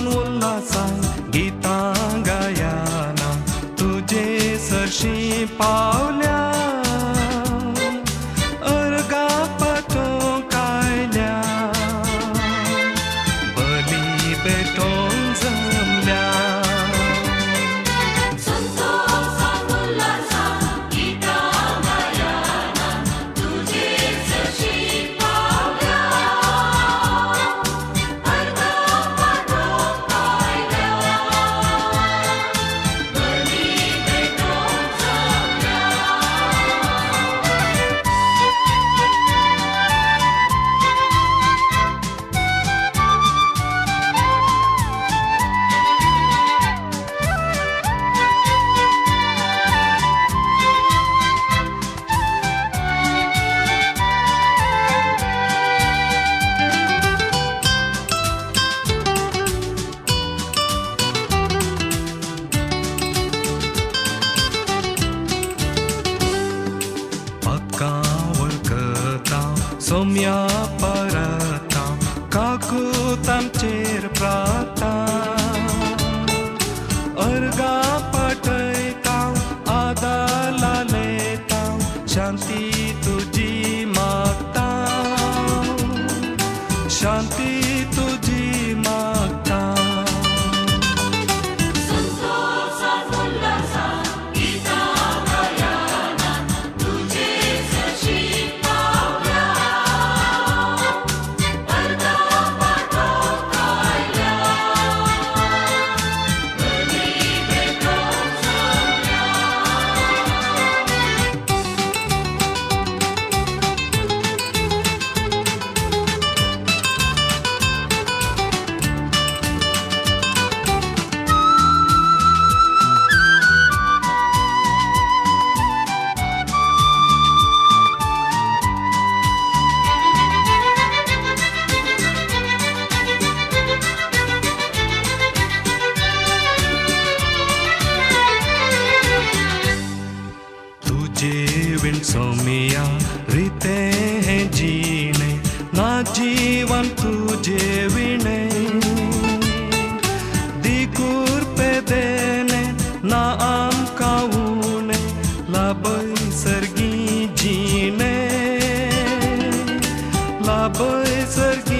संतोषान उल्हासान गीतां गायना तुजे सरशी पावल्या अर्गा पाटोवंक आयल्या बली भेटोवंक जमल्या. सोम्या परता काकूतांचेर प्राता अर्गा पाटयता आदाला लेता शांती तुजी मागता शांती तुजी मागता. तुझे विण सोमिया रीते हैं जीने ना जीवन तुझे विणे दिकूर पे देने ना आमकां उणे लाभय सर्गी जीणे लाभय सर्गी.